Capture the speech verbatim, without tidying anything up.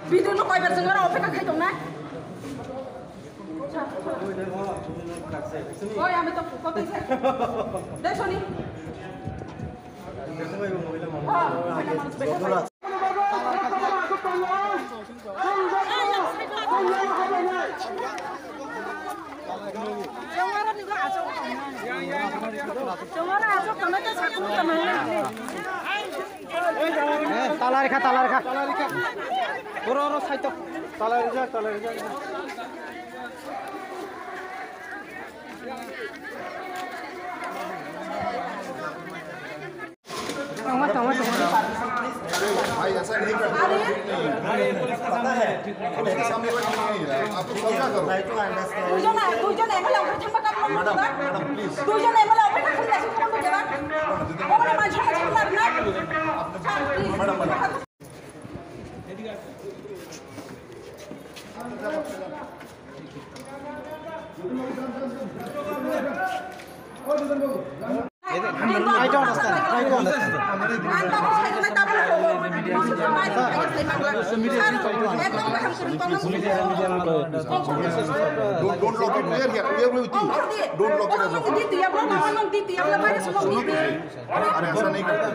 Video no kaibar jeng ora opeka khai tongnai. Oi, ami to kotai se. Dai soni. Ha, mala manus beta. Talarikha, talarikha. Oro, oro, side o. Talarijak, talarijak. Tongma, tongma, tongma. भाई, ऐसा नहीं करते। आपको समझा करो। দুইজন, দুইজন এমএলএ ওপরে থাকবা কাম করো। Madam, madam, please. দুইজন এমএলএ ওপরে থাকবা কাম করো। ওপরে মাঝে মাঝে লাগবে না। Sir, please. Madam, madam. I don't understand. I don't understand. Don't, don't lock it. We are here. We are with you. Don't lock it as a whole. अरे ऐसा नहीं करते।